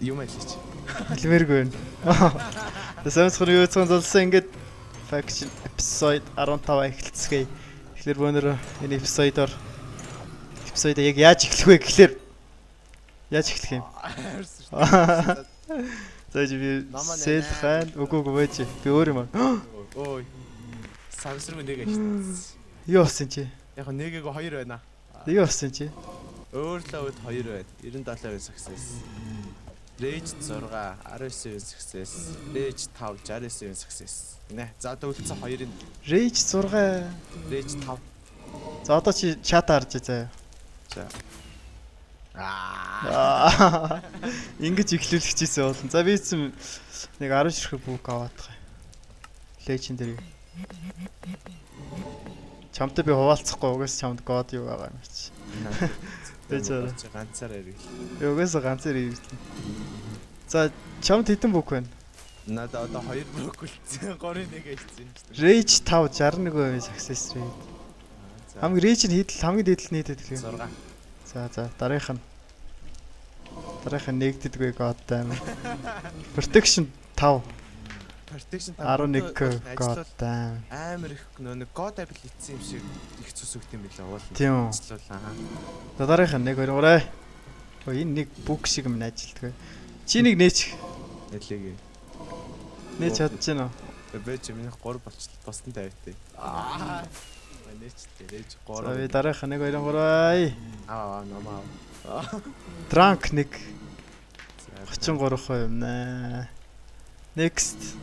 Юм айлч. Хэлмээргүй байна. Сайн цохор юу цон золсон ингээд Faction episode 15 эхэлцгээе. Тэгэхээр бөөнөр энэ episode-оор episode яг яаж эхлэх вэ гэхлээр яаж эхлэх юм? За би сэл хайн үгүй үгүй байж би өөр юм аа. Ой. Савсраг нэг ажил. Юу болсон чи? Яг нэгээг хоёр байна. Юу болсон чи? Өөрлөө үед хоёр байна. 97% success. Rage 6 19% success. Rage 5 69% success. Нэ. За одоо үлдсэн хоёрын Rage 6. Rage 5. За одоо чи чат харж заяа. За. Аа. Ингэж эхлүүлэх чийсэн болно. За би эцэм нэг 10 ширхэг book аваад байгаа. Legendary. Чамтай би хуваалцахгүй угаас чамд god юу байгаа юм чи. Тэ чаа. Ганцаар ярил. Би угаасаа ганцаар ирсэн. За чамд хэдэн book байна? Надад одоо 2 book үлдсэн. 3-ын 1 хэлсэн юм чи. Rage 5 61% success rate. Хамгийн Rage нь хийдэл хамгийн дээдл нийтэд гэх юм. 6. За за дараагийнх нь. Дараагийнх нь нэгддэггүй god damn. Protection 5 Protection 11 god damn. Амар их нөө нэг god apple ицсэн юм шиг их цус өгд юм билээ уул. Тийм үү. Ажиллуул аа. За дараагийнх нь 1 2 3. Өө энэ нэг book шиг юм ажилтдаг. Чи нэг нээч. Нэлээгээ. Нээч чадаж гэнэ үү? Бэж минийх 3 болчихлоо. Бусдын 50-тай. Аа. Нээч нээч 3. За би дараагийнх нь 1 2 3. Аа номаа. Drunk 1 33% юм нэ. Next.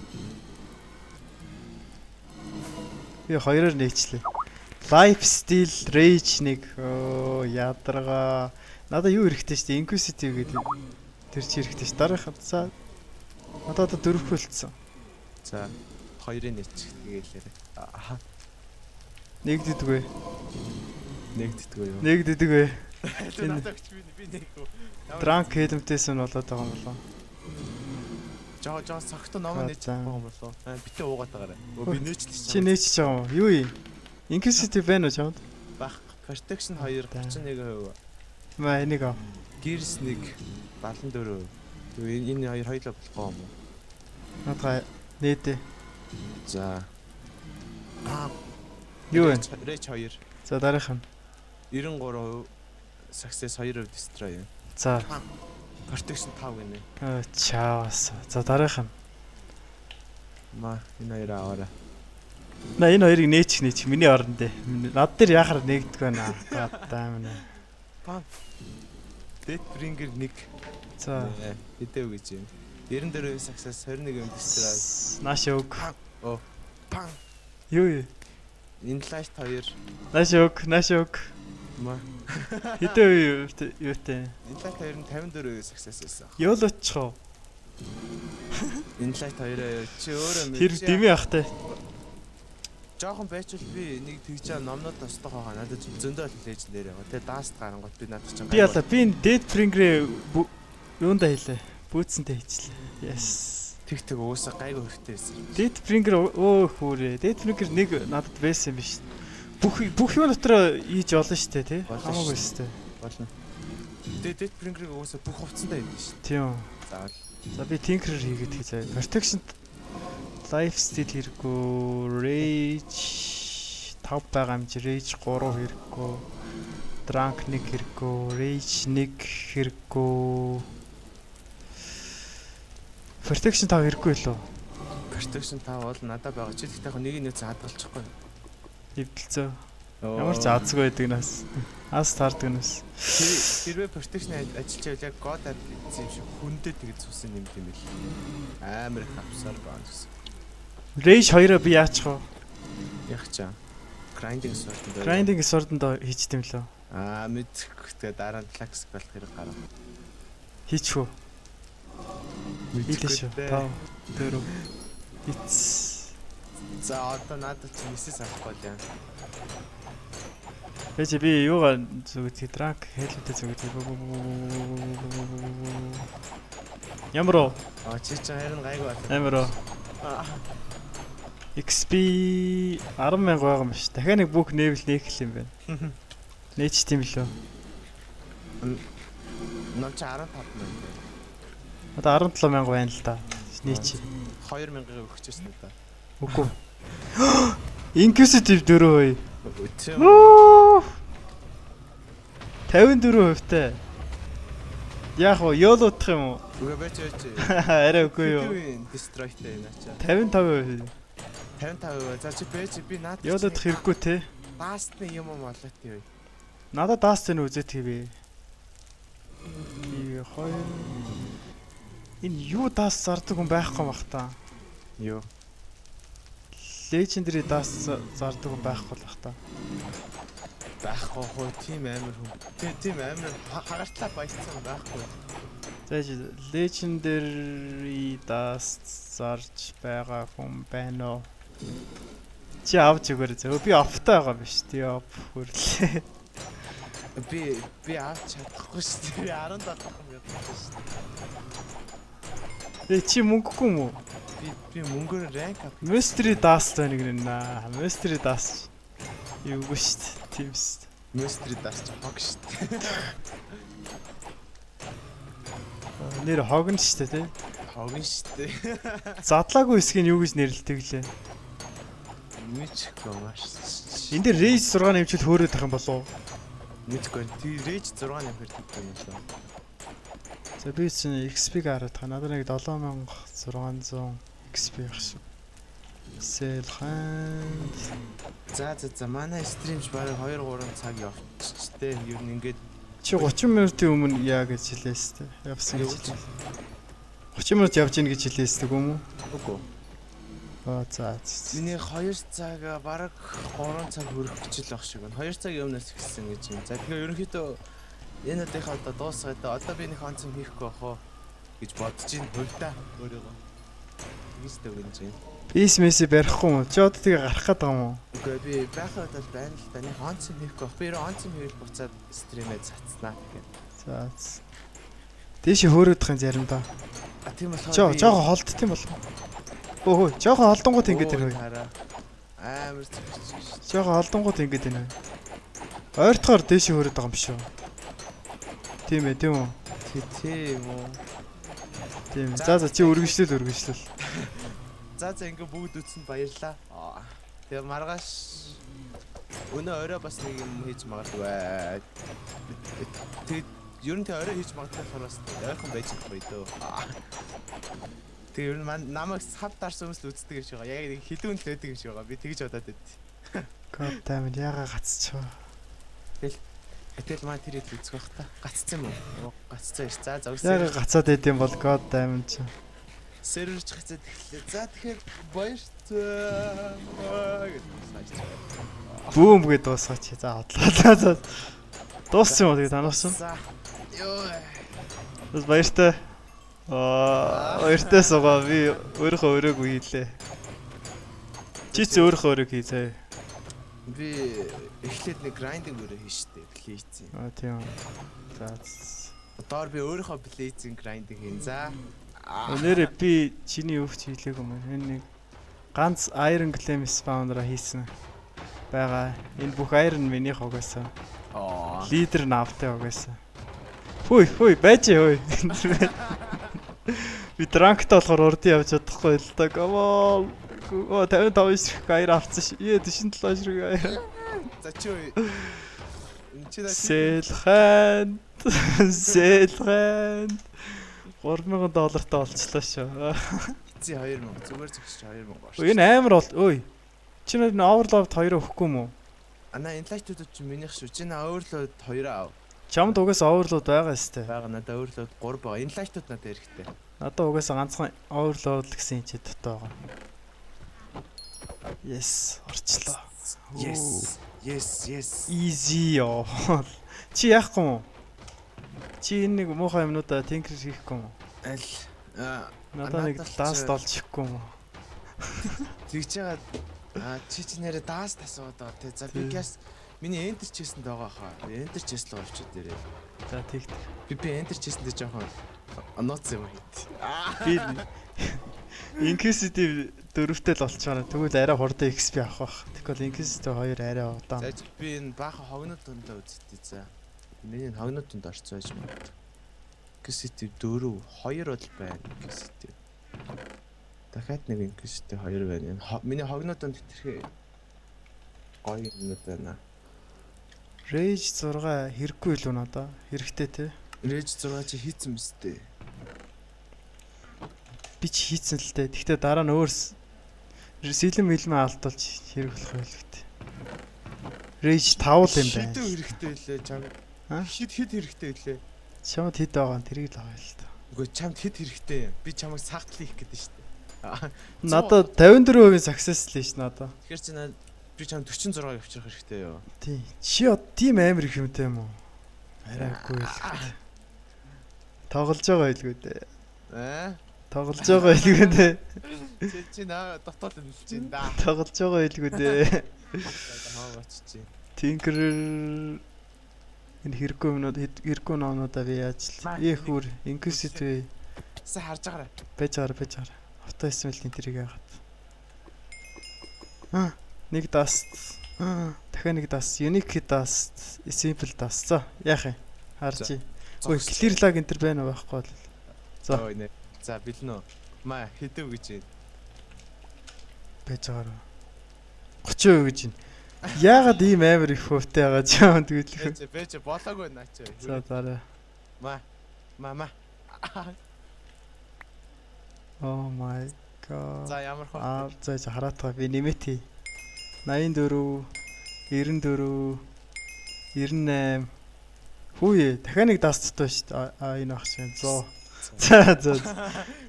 Би хоёроор нээчлээ. Life Steal Rage 1. Өө ядаргаа. Надаа юу хэрэгтэй шүү дээ? Inquisitive гэдэг. Тэр чи хэрэгтэй шүү. Дараагийнх нь за надад одоо дөрөв хөлдсөн. За хоёрын нээч тэгэлээ. Аа. Нэгддэггүй. Нэгддэггүй юу? Нэгддэггүй. Энэ би нэггүй. Drunk helmet-ээс нь болоод байгаа юм болоо. Жоо жоо согтоо номоо нээч байгаа юм болоо. Аа битээ уугаад байгаарай. Өө би нээчлээ. Чи нээчж байгаа юм уу? Юу юм? Inquisitive байна уу чамд? Бах. Protection 2 31%. Маа энийг ав. Gears 1 74%. Юу энэ хоёр хоёлоо болохгүй юм уу? Надаа нээдэ. За. Аа. Юу вэ? Rage 2. За дараагийнх нь. 93% success 2% destroy. За. Protection 5 гинэ. Чаавас. За дараагийнх нь. Ма энэ хоёроо аваарай. На энэ хоёрыг нээчих нээчих миний оронд дээ. Над дээр яхаар нэгдэх байна. God damn. Пам. Deathbringer 1. За. Хэдэв гэж юм. 94% success 21% destroy. Нааш өг. Оо. Пам. Юу юм? Enlight 2. Нааш өг, нааш өг. Ма. Хэдэн юутай? Enlight 2 нь 54% success байсан. Йоолочих уу? Enlight 2-аа чи өөрөө Тэр дэмий ах те. Жохон байчвал би нэг тэгж аа номнод тостох байгаа. Надад зөндөө л лээж дээр байгаа. Тэгээ дааст гарангууд би надад чинь Би яла би энэ Deathbringer-ээ юунда хийлээ? Бүүцэнтэй хийчлээ. Yes. Тэг тэг уусаа гайгүй хөртэй байсан. Deathbringer өө хүүрээ. Deathbringer нэг надад байсан юм биш. Бүх юм дотор хийж болно шүү дээ, тий? Хамаагүй шүү дээ. Болно. Тэгээ Deathbringer-ыг уусаа бүх хувцсандаа хийдэж шүү. Тийм. Заавал. За би Tinkerer хийгээд хий заяа. Protection Life Steal хэрэггүй, Rage 5 байгаа юм чи Rage 3 хэрэггүй, Drunk 1 хэрэггүй, Rage 1 хэрэггүй. Protection 5 хэрэггүй лөө. Protection 5 бол надад байгаа. Чи тэгтээ яг нэг нөөц хадгалчихгүй. Эвдэлцөө. Ямар ч азгүй байдаг нас. Аз таардаг нас. Хэрвээ protection ажиллаж байвал яг God apple гэсэн юм шиг хүндээ тэгж цусан юм юм бэл. Амар их авсаар байгаа гэсэн. Rage 2-оо би яачих вэ? Яг чаа. Grinding sword-д. Grinding sword-д хийчихдээ юм лөө. Аа мэдхгүй. Тэгээ дараа нь flex болох хэрэг гарав. Хийчих үү? Хийлээ шүү. 5 4 It's. За одоо надад чи мессеж авахгүй л яа. Эч би юугаа зүгт drunk helmet зүгт. Ямар уу? Аа чи чи харин гайгүй байна. Амар уу? XP 10,000 байгаа юм биш. Дахиад нэг бүх level нээх юм байна. Нээч тийм лөө. Ном чи 15 мянга. Одоо 17,000 байна л да. Нийч. 2000-ыг өгчээсэн үү да. Үгүй. Inquisitive 4%. Тийм. 54% тай. Яг уу YOLO-дох юм уу? Үгүй байж байж. Арай үгүй юу. Destroy-тай энэ ачаа. 55%. 55%. За чи байж би наад. YOLO-дох хэрэггүй те. Даастны юм юм болоод тий. Надад даас зэн үзээд хийвэ. Хийвэ хоёр. Энэ юу даас зардаг хүн байхгүй бах та. Юу? Legendary даас зардаг хүн байхгүй л бах та. Байхгүй хөө тийм амар хүн. Тийм амар хагартлаа баяцсан байхгүй. За Legendary даас зарж байгаа хүн байна уу? Чи авч өгөөрэй зөө. Би оптой байгаа биш. Тий оп хөрлөө. Би авч чадахгүй шүү дээ. Би 17 мянга шүү дээ. Э чи мөнгөгүй юм уу? Би мөнгөөр rank up. Mystery Dust байна гэнэ. Mystery Dust. Юугүй шүү дээ. Тийм шүү дээ. Mystery Dust хог шүү дээ. Нэр хогно шүү дээ, тий? Хогно шүү дээ. Задлаагүй хэсгийг юу гэж нэрлэдэг лээ? Мэдгүй маш. Энд дээр Rage 6 нэмчил хөөрөөд ах юм болов уу? Мэдгүй. Тэр Rage 6 нэмэхэр тийм юм лээ. За би чинь XP-г хараад та надад нэг 7600 XP байх шүү. Sell hand. За за за манай stream ч бараг 2 3 цаг явчихтэй. Ер нь ингээд чи 30 минутын өмнө яа гэж хэлээстэй. Явсан гэж хэлээ. 30 минут явж ийн гэж хэлээсдэг юм уу? Үгүй. Аа за. Миний 2 цаг бараг 3 цаг хүрэх гэж л байх шиг байна. 2 цагийн өмнөөс эхэлсэн гэж юм. За тэгэхээр ерөнхийдөө энэ удынхаа одоо дуусгаад одоо би нэг онцон хийхгүй байх уу гэж бодож ин хувьдаа өөрийгөө. Тэгэж төгнөж байна. Пис месси барихгүй юм уу? Чи одоо тэгээ гарах гээд байгаа юм уу? Үгүй би байхад бол байна л да. Нэг онцон хийхгүй байх. Би ерөө онцон хийвэл буцаад stream ээ цацнаа тэгэхээр. За. Дээш хөөрөөдөх юм заримдаа. А тийм болохоор жоохон холдт юм болов. Өө жоохон холдонгууд ингэж байна. Амар зүгч. Жоохон холдонгууд ингэж байна. Ойртохоор дээш хөөрөөд байгаа юм биш үү? Тийм ээ, тийм үү? Тийм үү. Тийм. За за чи өргөжлөл өргөжлөл. За за ингээ бүгд үзсэнд баярлаа. Тэгээ маргааш өнөө орой бас нэг юм хийж магадгүй. Тэгээд ер нь тэг орой хийж магадгүй болохоор бас ойрхон байж чадахгүй дөө. Тэгээ ер нь намайг сав дарсан хүмүүс л үздэг юм шиг байгаа. Яг нэг хідүүн л байдаг юм шиг байгаа. Би тэгж бодоод байд. God damn it, яга гацчихва. Гэтэл маа тэр хэд үзэх бах та. Гацсан юм уу? Гацсан ш. За за. Яга гацаад байд юм бол god damn it. Серверч гацаад эхэллээ. За тэгэхээр баяртай гэж дуусгаач. Бүүм гэж дуусгаач. За хотлоо. За. Дууссан юм уу тэгээ тануулсан? За. Йоо. Бас баяртай. Аа, баяртай суугаа би өөрийнхөө өрөөг хийлээ. Чи ч өөрийнхөө өрөөг хий заяа. Би эхлээд нэг grinding өрөө хийн штэ. Blaze. Аа тийм. За. Доор би өөрийнхөө Blaze-ийн grinding хийн. За. Нэрээ би чиний өвч хийлээгүй юм. Энэ нэг ганц Iron Golem spawner хийсэн байгаа. Энэ бүх Iron миний хогоосоо. Аа. Лидер навтай хогоосоо. Хүй хүй байж хүй. Би drunk тай болохоор урд явж чадахгүй л да. Come on. Оо 55 ширхэг аяр авцсан ш. Ее 47 ширхэг аяр. За чи чи Сэлхэн. Сэлхэн. 3000 доллартай олчлоо шүү. Эцсийн 2000 зүгээр зогсож 2000 орчих. Энэ амар бол ой. Чи нэр overload 2 өгөхгүй юм уу? Ана enlight-ууд чи минийх шүү. Чи на overload 2 ав. Чамд угаасаа overload байгаа сте. Байгаа надад overload 3 байгаа. Enlight-ууд надад хэрэгтэй. Надад угаасаа ганцхан overload л гэсэн чи дотоо байгаа. Yes, орчлоо. Yes. Yes, yes. Easy ёо. Чи яахгүй юм уу? Чи энэ нэг муухай юмнуудаа tinker хийхгүй юм уу? Аль надад нэг dust олж ихгүй юм уу? Тэгж яагаад чи чи нэрэ dust асууад байгаа те. За би гяс миний enter chest-энд байгаа хаа. Би enter chest руу орчод ирээ. За тэгт. Би enter chest-энд жоохон нууц юм хийт. Би Inquisitive дөрөвтэй л болчихоо. Тэгвэл арай хурдан XP авах бах. Тэгвэл Inquisitive 2 арай удаан. За би энэ баахан хогнод дундаа үзтээ за. Миний энэ хогнод дунд орцсон байж магадгүй. Inquisitive 4, 2 бол байна. Inquisitive. Дахиад нэг Inquisitive 2 байна. Энэ миний хогнууд хэтэрхий гоё юмнууд байна. Rage 6 хэрэггүй илүү надаа. Хэрэгтэй те. Rage 6 чи хийцэн биз дээ. Би ч хийцэн л дээ. Гэхдээ дараа нь өөр сэлэм мэлмэ алдуулж хэрэг болох байл гэдэг. Rage 5 л юм байна. Хэдэн хэрэгтэй лээ чам? Хэд хэд хэрэгтэй лээ? Чамд хэд байгаа нь тэрийг л авъя л та. Үгүй, чамд хэд хэрэгтэй юм? Би чамайг сагтлах хийх гэдэг шүү дээ. Надад 54% success л ш надаа. Тэгэхээр чи би чамд 46-г авчрах хэрэгтэй юу? Тий. Чи тийм амар их юмтай юм уу? Арай үгүй л. Тоглож байгаа байлгүй дээ. Аа? Тоглож байгаа байлгүй дээ. Чи наа дотоод нэлж байна да. Тоглож байгаа байлгүй дээ. Хаа очиж. Tinker энэ хэрэггүй юмнууд, хэрэггүй номнуудаа би яаж л. Их үр Inquisitive Сайн харж байгаарай. Байж байгаарай, байж байгаарай. Auto smelt энэ тэрийг яагаад. Нэг dust. Дахиад нэг dust. Unique dust, simple dust. За, яах юм? Харж. Ой, clear lag энэ төр байна уу, байхгүй бол. За. Ой нэ. За, бэлэн үү? Маа хэдэв гэж байна. Байж байгаарай. 30% гэж байна. Яагаад ийм амар их хувьтай байгаа ч юм тэгэлэх. Байж байж болоогүй наа чи. За, зараа. Маа. Маа маа. Oh my god. За, ямар хөө. Аа, за за, хараатгаа би нэмэт хий. 84, 94, 98. Хүүе, дахиад нэг dust тай шүү дээ. А, энэ ах чинь 100. За за.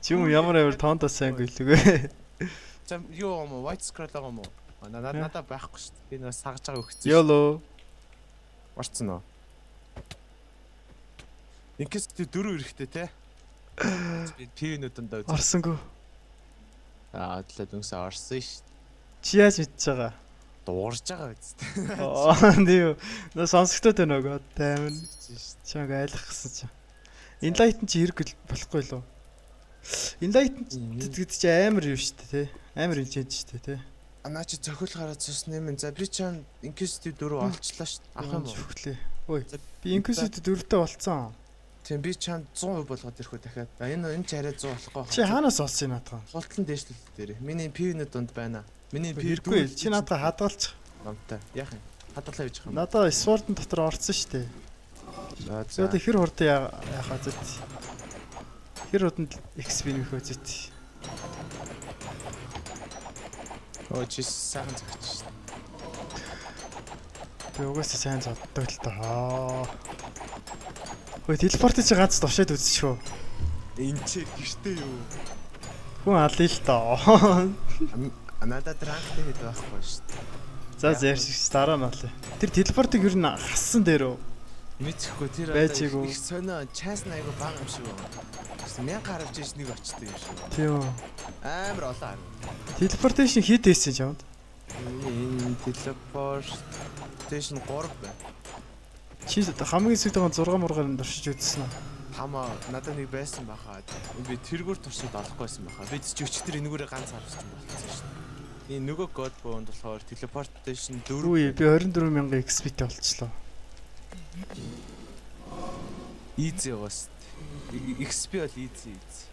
Чи юм ямар амар тоондоо сайн гэлээ. За, юу юм уу? White scroll байгаа юм уу? Надад байхгүй шүү дээ. Би нөө сагж байгаа өгсөн. YOLO. Орцсон уу? Инкес дөрөв эрэхтэй те. Би пивнүүд дандаа үз. Орсонгүй. Аа, бодлоо дүнсээ орсон шүү дээ. Чи яаж мэдж байгаа? Дуурж байгаа биз дээ. Аа, тийм үү. Нөө сонсогдоод байна уу? God damn. Чамайг айлгах гэсэн чи. Enlighten чи хэрэг болохгүй лөө. Enlighten гэдэг чи амар юм шүү дээ, тий. Амар enchant шүү дээ, тий. А, наа чи зохиол гараад цус нэмэн. За, би чам Inquisitive 4 олчлоо шүү дээ. Авах юм уу? Хүлээ. Ой, За, би Inquisitive 4-тэй болцсон. Тийм, би чам 100% болгоод ирэх үү дахиад. А, энэ ч арай 100 болохгүй. Чи хаанаас олсон юм наадгаа? Хултлан дээшлэлт дээр. Миний пивнүүд дунд байна. Миний пив Хэрэггүй. Чи наадгаа хадгалчих. Номтой. Яах юм? Хадгалаа явж байгаа юм. Надаа Sword-ын дотор орсон шүү дээ. За. Би одоо хэр хурдан яхаа зүт. Хэр хурдан XP нэмэх үү зүт. Оо, чи сайхан зогч шүү дээ. Би угаасаа сайн зоддог л доо. Хөөе, teleport чи ганц туршаад үзчихв. Энэ чи гэртээ юу? Хүн алъя л доо. Надад rank тай хэд байхгүй шүү дээ. За, ярьж дараа нь алъя. Тэр teleport ыг ер нь хассан дээр үү? Мэдхгүй, тэр Байж одоо ийгүү. их сонио chance айгу бага юм шиг байна. 1000 гаравж иж нэг очтой юм шиг. Тийм үү. Амар олон харав. Teleportation хэд байсан чамд? Энэ teleportation 3 байна. Чи хамгийн сүүлийн 6 мургаар нь туршиж үзсэн үү? Хамаа надад нэг байсан баха. Би тэргүүр туршид олохгүйсэн баха. Би чи өчтөр энэгүүрээ ганц харвсан болчихсон шүү дээ. Энэ нөгөө god bond болохоор teleportation 4. Үгүй, би 24,000 XP-тэй болчихлоо. Easy байгаас. XP бол easy easy.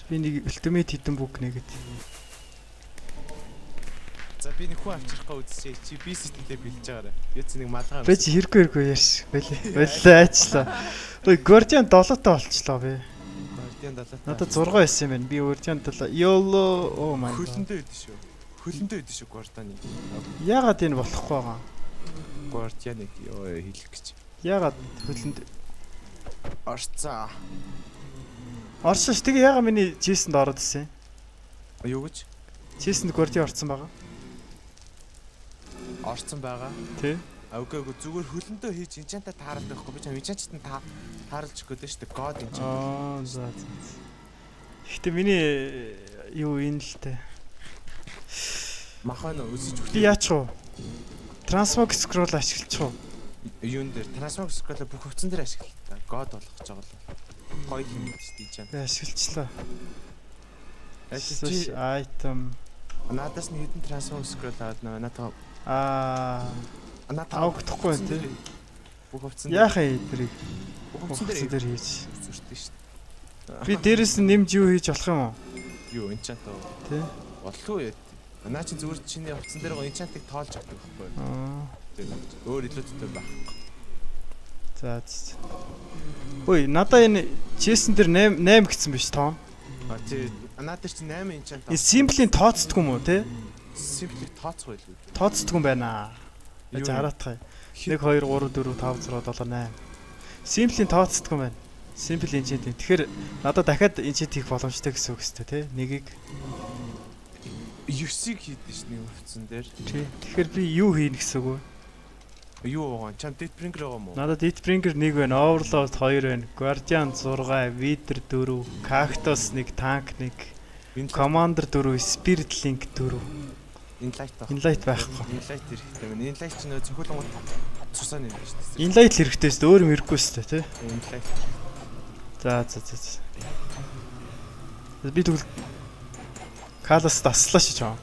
Би нэг ultimate хідэн бүх нэгэд. За, би нэг хүн авчрах гээ үзчихье. Чи би сэтгэлээ бэлж байгаарай. Юу ч нэг малгай. Би чи хэрэггүй хэрэггүй ярьш. Бэлээ. Боллоо, айчлаа. Ой, Guardian 7-той болчлоо би. Guardian 7. Надад 6 байсан юм байна. Би Guardian 7. YOLO. Oh my god. Хөлөндөө өгдөө шүү. Хөлөндөө өгдөө шүү Guardian-ы. Яагаад энэ болохгүй байгаа? Guardian-ыг ёо хэлэх гэж. Яагаад хөлөнд Орцоо. Орсон ш. Тэгээ яагаад миний chest энд ороод ирсэн? Юу гэж? Chest энд Guardian орсон байгаа. Орцсон байгаа. Тэ. А, үгүй үгүй, зүгээр хөлөндөө хийж enchant аа тааралдаг байхгүй, би чам enchant тай тааралж өгөх гэдэг шүү дээ. God enchant. Аа, за за. Гэхдээ миний юу энэ л тэ. Махаа нөө өсөж Би яачих вэ? Transmog scroll ашиглчих уу? Юун дээр transmog scroll бүх хувцсан дээр ашиглал та. God болгож байгаа л. Гоё юм шүү дээ enchant. Би ашиглчлаа. Чи Item надаас нь хэдэн transmog scroll аваад нөө надад аа надад авагдахгүй байна тий. Бүх хувцсан. Яах юм тэрийг? Хувцсан дээр хийж. Зүртэй шүү дээ. Би дээрэс нь нэмж юу хийж болох юм уу? Юу enchant уу? Тий. Боллоо яа. Наа чи зүгээр чиний хувцсан дээр enchant-ыг тоолж авдаг байхгүй юу? Аа. Өөр илүүтэй байх. За. Ой, надаа энэ chest-эн дээр 8 8 гэсэн биш тоон. А тий. Наад дээр чи 8 enchant. Энэ simple-ийн тооцдгүй юм уу те? Simple-ийг тооцох байлгүй. Тооцдгүй юм байна. За хараатах. 1 2 3 4 5 6 7 8. Simple-ийн тооцдгүй юм байна. Simple enchant. Тэгэхээр надад дахиад enchant хийх боломжтой гэсэн үг өстэй те? Нэгийг 9-ийг хийдэж ш нэг хувцсан дээр. Тий. Тэгэхээр би юу хийнэ гэсэн үг вэ? Юу байгаа? Чам Deathbringer байгаа юм уу? Надад Deathbringer 1 байна, Overlord 2 байна, Guardian 6, Wither 4, Cactus 1, Tank 1, Commander 4, Spirit Link 4. Enlight байх. Enlight байхгүй. Enlight хэрэгтэй байна. Enlight ч нөө цохиулангууд цусаа нэмж шүү дээ. Enlight л хэрэгтэй шүү дээ. Өөр юм хэрэггүй шүү дээ, тий? Enlight. За. Би тэгвэл Калас таслаа шиж чам.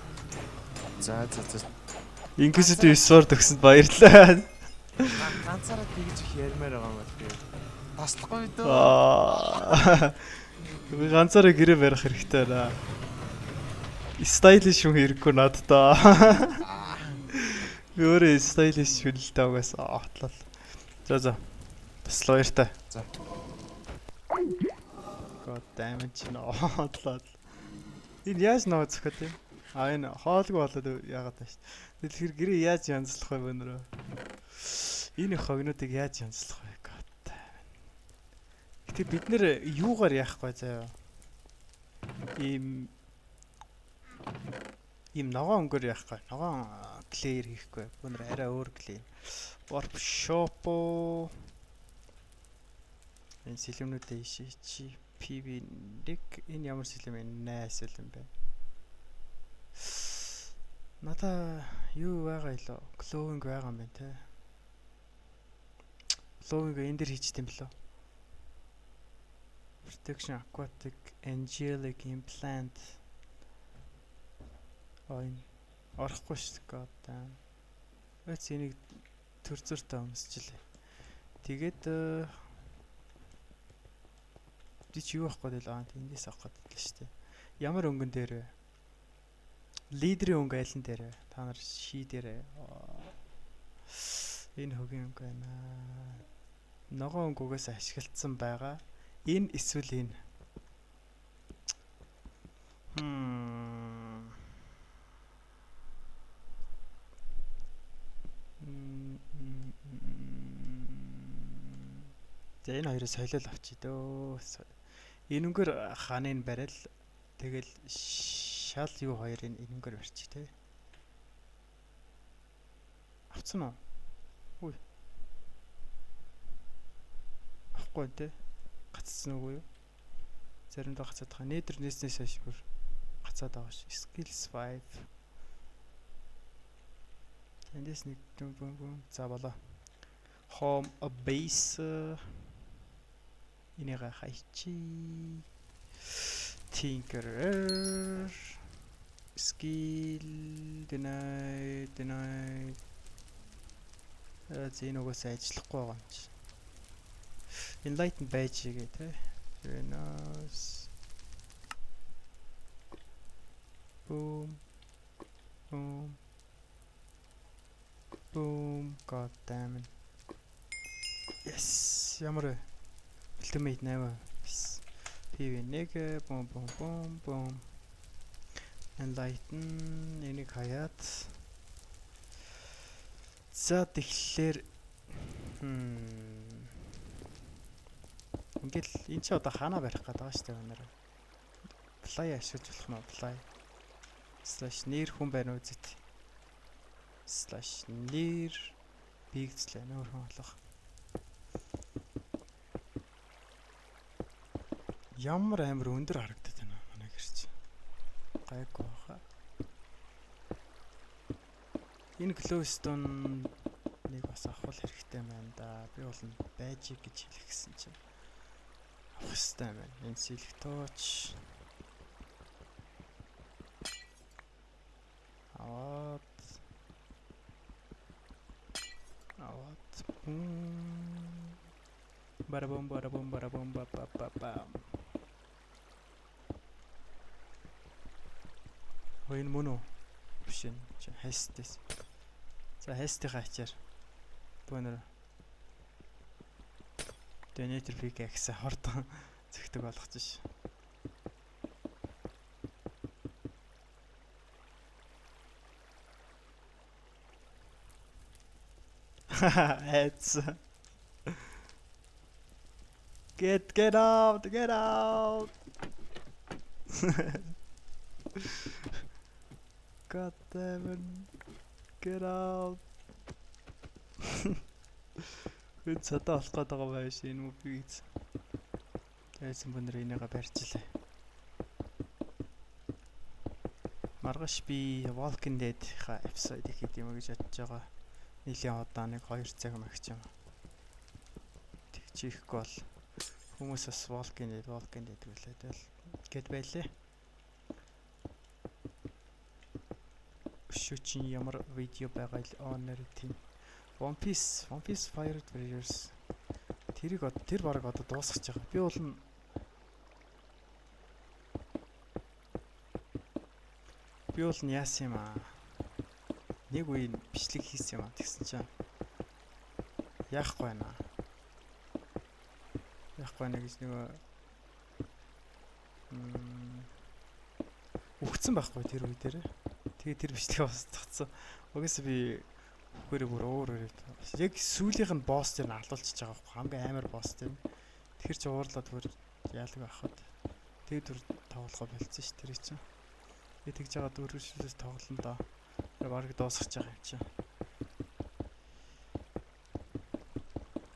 За. Inquisitive Sword өгсөнд баярлалаа. Ганцаараа тэгж их ярмаар байгаа юм байна би. Таслахгүй дөө. Аа. Би ганцаараа гэрээ барих хэрэгтэй байна. Stylish хүн хэрэггүй наддаа. Би өөрөө stylish хүн л даа угаасаа отлол. За. Таслаа баяртай. За. God damn it отлол. Энэ яаж нөө зөхөд юм? А энэ хоолгүй болоод яагаад тааш. Тэгэхээр гэрээ яаж янзлах вэ өнөрөө? Энэ хогнуудыг яаж янзлах вэ? God damn it. Гэтэ бид нэр юугаар яахгүй заяа. Ийм ногоон өнгөөр яахгүй. Ногоон клеер хийхгүй. Бүүнэр арай өөр клеер. Warp shop. Энэ сэлэмнүүдээ ишээчи. PV1 энэ ямар сэлэм вэ? Нэ сэлэм бэ. Надаа юу байгаа илөө? Glowing байгаа юм байна те. Glowing энэ дэр хийчихдээ юм бэлөө. Protection aquatic angelic implant. Ой. Орохгүй шүү дээ. God damn. Өц энийг төр зөртөө өмсчлээ. Тэгээд би чи юу авах гээд л аа тэндээс авах гээд л шүү дээ. Ямар өнгөн дээр вэ? Лидерийн өнгө аль нь дээр вэ? Та нар ши дээр. Энэ хөгийн өнгө байна. Ногоон өнгө угаасаа ашиглагдсан байгаа. Энэ эсвэл энэ. За энэ хоёроо солиол авчий дөө. Энэ өнгөөр ханыг барайл тэгэл шал юу хоёрыг энэ өнгөөр барьчих те. Авцсан уу? Үгүй. Авахгүй те. Гацсан үгүй юу? Заримдаа гацаад байгаа. Нэтер нээснээс хойш бүр гацаад байгаа ш. Skills 5. Эндээс нэг бүм бүм. За болоо. Home a base. Энийг хайчи. Tinkerer. Skill deny. За энэ угаасаа ажиллахгүй байгаа юм чи. Enlighten байж гээ те. Venus. Boom. Boom. Boom. God damn it. Yes. Ямар вэ? Ultimate 8. PV1 бум бум бум бум. Enlighten энийг хаяад. За тэгэхээр ингээл энэ чи одоо ханаа барих гээд байгаа шүү дээ өнөр. Fly ашиглаж болох нь fly. Slash нэр хүн байна уу зэт. Slash нэр бигцлээ нөр хүн болох. Ямар амар өндөр харагдаад байна манай гэрч. Гайгүй баха. Энэ glowstone нэг бас авах хэрэгтэй байна да. Би бол байж гэж хэлэх гэсэн чинь авах хэрэгтэй байна. Энэ сэлэх тооч аваад аваад. Барабум барабум барабум ба ба ба ба. Ой, энэ мөн үү? Биш энэ чи хайстээс. За, хайстынхаа ачаар бөөнөр Donator pickaxe хордон зөгтөг болгож ш. Айц. Get out, get out. God damn it. Get out. Хэд цадаа болох гээд байгаа байж энэ мөгийг ийц. Тайсан бөнөр энийгээ барьчлаа. Маргааш би Walking Dead-ийнхаа episode хийх юм гэж бодож байгаа. Нийлийн удаа нэг 2 цаг магч юм. Тэгж ихгүй бол хүмүүс бас Walking Dead, Walking Dead гэлээ тэгэл гэд байлээ. Өшөө чинь ямар видео байгаа ил онер тийм. One Piece, One Piece Pirate Warriors тэрийг одоо тэр бараг одоо дуусгаж байгаа. Би бол нь яасан юм аа. Нэг үе бичлэг хийсэн юм аа. Тэгсэн чинь яахгүй байна. Яахгүй байна гэж нөгөө үхсэн байхгүй тэр үе дээр. Тэгээ тэр бичлэгээ бас цогцсон. Угсаа би үхээрээ бүр өөр өөр. Яг сүүлийнх нь босс дээр нь алуулчихж байгаа байхгүй хамгийн амар босс дээр. Тэр чи уурлаад бүр яалаг авахд. Тэгээ түр тоглохоо болцсон ш тэр чинь. Би тэгж байгаа дөрвөлжлөөс тоглоно доо. Тэр бараг дуусгаж байгаа юм чинь.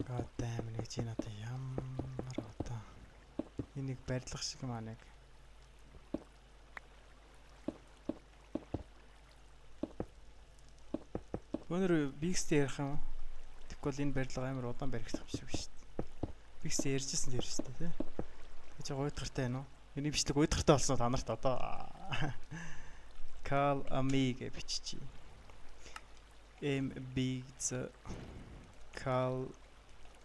God damn нэг чи надад ямар одоо энийг барилга шиг юм аа нэг. Өнөр Big-тэй ярих юм уу? Тэгэхгүй бол энэ барилга амар удаан баригдах юм шиг шүү дээ. Big-тэй ярьжсэн тэр шүү дээ, тий? Тэг чи гуйдгартай байна уу? Миний бичлэг гуйдгартай болсон та нарт одоо Call me гэж биччихье. M B Z Call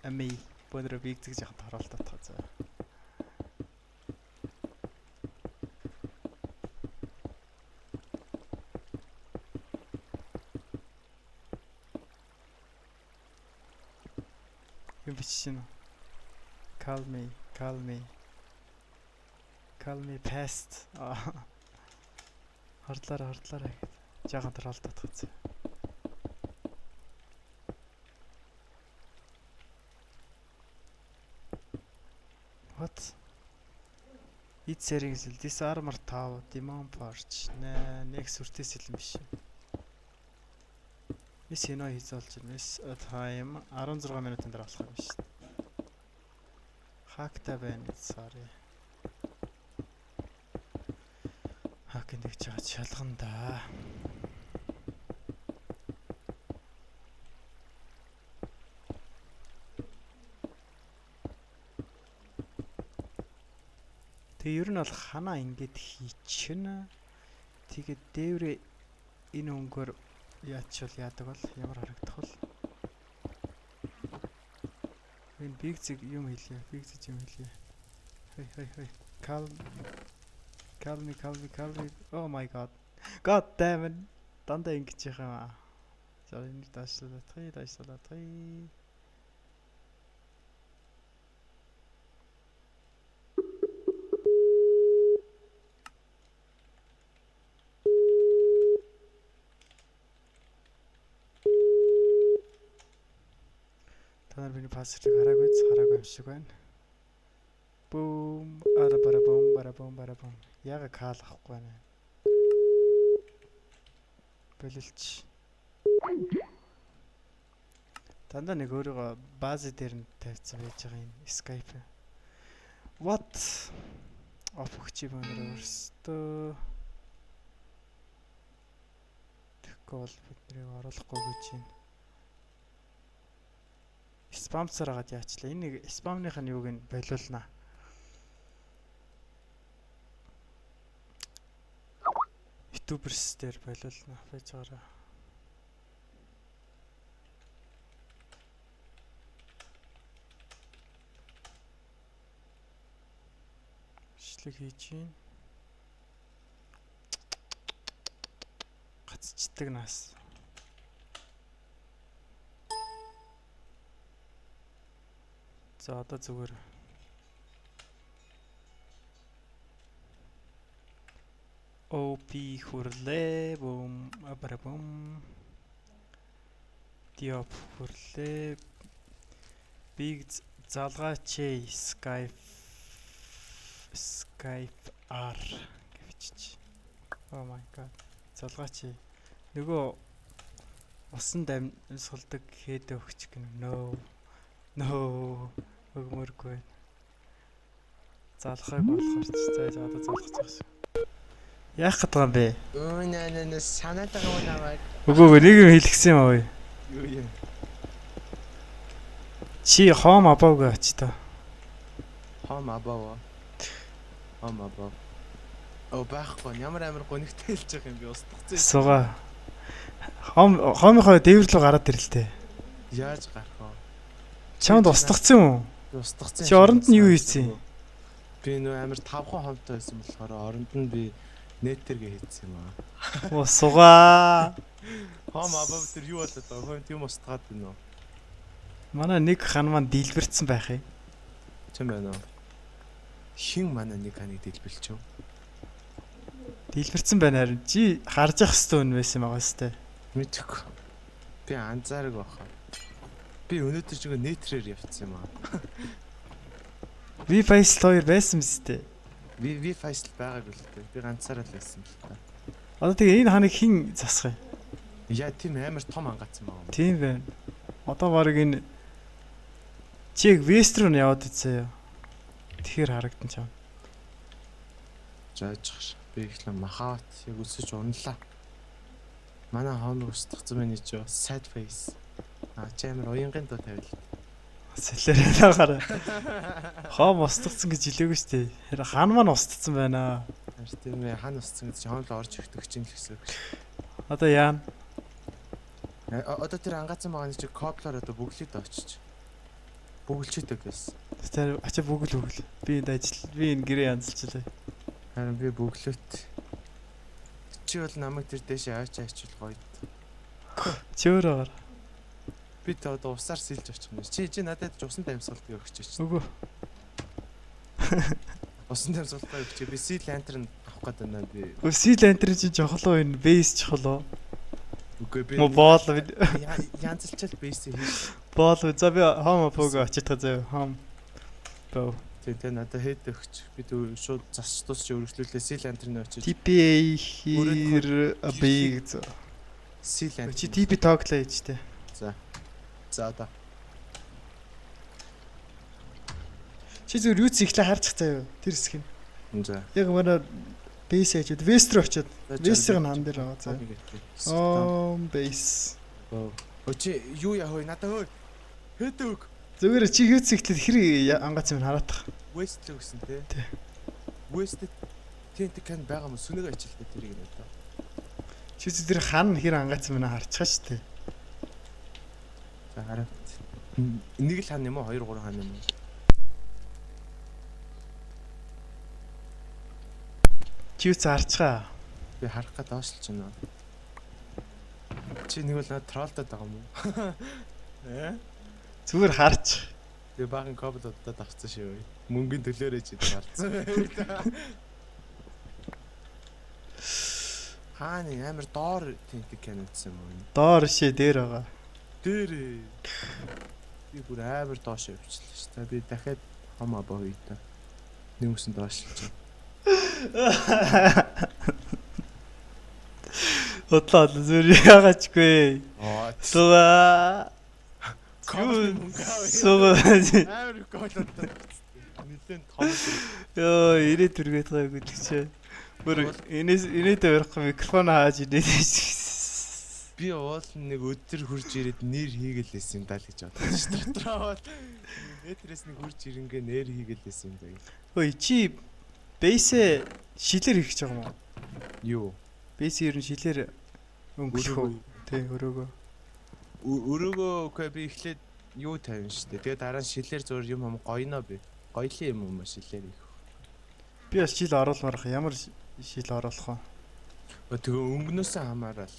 me өнөр Big гэж яхан тороолтоо таа заа. Юм бичиж байна уу? Call me, call me. Call me past. Хордлаараа хордлаараа гэд. Жаахан тороолтоод үзье. What? Эд сэрийг л this armor 5 Demon Forge нэ нэг сүртэй сэлэн биш. Мис эно хийзүүлж байна. Мис time 16 минутын дараа болох юм шүү дээ. Хакта байна sorry. Хак ингэж байгаа шалган да. Тэгээ ер нь бол ханаа ингэж хийчихнэ. Тэгээд дээврээ энэ өнгөөр яачвал яадаг бол ямар харагдах вэ? Энэ биг зэг юм хэлье. Биг зэг юм хэлье. Хей хей хей. Calm. Calm me, calm me, calm me. Oh my god. God damn it. Дандаа ингэж яах юм аа. За энэ даашлуулах, даашлуулах. Та нар миний password ыг хараагүй ч хараагүй юм шиг байна. Бүүм ара бара бум бара бум бара бум. Яга call авахгүй байна. Болилч. Дандаа нэг өөрийгөө бааз дээр нь тавьсан байж байгаа юм Skype. What? Off өгч юм өнөр өөрсдөө. Тэгэхгүй бол бид нарыг оруулахгүй гэж байна. Spam цаар агаад яачлаа. Энэ нэг spam ных нь юуг нь болиулнаа. YouTubers дээр болиулнаа байж байгаараа. Бичлэг хийж гин. Гацчдаг нас. За одоо зүгээр OP хүрлээ бум абарабум Диоп хүрлээ Big залгаач Skype Skype R гэвчиж. Oh my god. Залгаач. Нөгөө усан дамсгалдаг хэд өгч гэнэ. No. No. Өгмөргүй. Залхааг болохоор ч за одоо залгах гэж байгаа. Яах гээд байгаа юм бэ? Өө нэ нэ нэ санаад байгаа юм намайг. Үгүй нэг юм хэлгэсэн юм аа. Юу юм? Чи home above гэж очи та. Home above. Home above. Оо байхгүй ямар амар гонигтай хэлж байгаа юм би устгацсан. Суугаа. Home хомынхоо дээвэр рүү гараад ирэлтэй. Яаж гарах вэ? Чамд устгацсан юм уу? Устгацсан. Чи оронд нь юу хийсэн? Би нөө амар тавхан хомтой байсан болохоор оронд нь би нэтэргээ хийсэн юм аа. Оо суугаа. Home above тэр юу болоод байгаа юм? Тийм устгаад байна уу? Манай нэг хан маань дэлбэрсэн байх юм. Тийм байна уу? Хин манай нэг ханыг дэлбэлч юу? Дэлбэрсэн байна харин чи харж явах хэвээр хүн байсан юм байгаа сте. Мэдээгүй. Би анзаараг баха. Би өнөөдөр ч ингээ нетрээр явцсан юм аа. Ви Faisal 2 байсан мэт сте. Ви Faisal байгаагүй л дээ. Би ганцаараа л байсан л та. Одоо тэгээ энэ ханыг хин засах юм? Яа тийм амар том ангаацсан байгаа юм. Тийм байна. Одоо баг энэ чи яг West руу нь яваад үзье. Тэгэхээр харагдан чам. Жаажих. Би ихлэ махаат яг өсөж унлаа. Манай хоомыг устгацсан байна гэж юу? Sad face. Аа чи амар уянгын дуу тавил. Сэлэрээ гараа. Хоом устгацсан гэж хэлээгүй шүү дээ. Харин хан маань устгацсан байна. Харин тийм ээ хан устгацсан гэж хоом л орж өгдөг чинь л гэсэн үг. Одоо яана? Одоо тэр ангаацсан байгаа нь чи коплоор одоо бүглээд очиж. Бүгэлчээдэг гэсэн. Тэр ачаа бүгэл бүгэл. Би энд ажил би энэ гэрээ янзалчлаа. Харин би бүглөөт. Чи бол намайг тэр дээшээ аваач ачил гоё. Чи өөрөө гар. Би тэ одоо усаар сэлж очих юм. Чи надад ч усан дамсгалт өгч чи. Үгүй. Усан дамсгалтаа өгч. Би sea lantern авах гээд байна би. Өө sea lantern чи чухал уу энэ base чухал уу? Үгүй би. Мо боол янзалчаал base хийж. Боол за би home above очихдаа заяа. Home. Bow. Тэг надад хэд өгч. Би шууд засч тусч өргөжлүүлээ sea lantern очиж. TPA here a big. Sea lantern. Чи TP toggle хийж тээ. За. За одоо. Чи зүгээр юу ч ихлэ харчих заяа. Тэр хэсэг нь. За. Яг манай base очиод West руу очиод West-ийн хан дээр байгаа заяа. Home base. Өө чи юу яа хөөе надад хөөе. Хэд өг. Зүгээр чи юу ч ихлэ хэр ангац юм хараадах. West л өгсөн те. Тий. West TNT can байгаа юм сүнэг ажилтаа тэрийг надад. Чи тэр хан хэр ангац юм харчихаа шүү дээ. За хараа. Нэг л хан юм уу? 2 3 хан юм уу? Чи юу ч харчихаа. Би харах гээд доошлж байна. Чи нэг бол надад троллдод байгаа юм уу? Э? Зүгээр харч. Би баахан кобл удаад авцсан шүү. Мөнгөний төлөөрэй чи гарцсан байв. Хааны амар доор тэнтэг канадсан юм уу? Доор шээ дээр байгаа. Дээр. Би бүр амар доош явчихлаа шүү дээ. Би дахиад хом або хийдэ. Нэг үсэн доошлж. Удлаа зүгээр яагаачгүй. Аа. Суугаа. Суугаа. Амар гол удаад. Нилээн том. Йоо, ирээд үргээд байгаа гэдэг чи. Бүр энэс инээдээ барихгүй микрофон хааж инээд. Би уул нэг өдөр хурж ирээд нэр хийгэлээсэн юм даа л гэж бодлоо шүү дээ. Дотроо бол метрээс нэг хурж ирэнгээ нэр хийгэлээсэн юм даа. Ой чи бейсээ шилээр хийх гэж байгаа юм уу? Юу? Бейс ер нь шилээр өнгөлөх үү? Тий, өрөөгөө. Өрөөгөө үгүй би эхлээд юу тавина шүү дээ. Тэгээ дараа нь шилээр зур юм юм гоёно би. Гоёлын юм юм шилээр их. Би бас шил оруулмаар ах. Ямар шил оруулах вэ? Тэгээ өнгөнөөсөө хамаарал.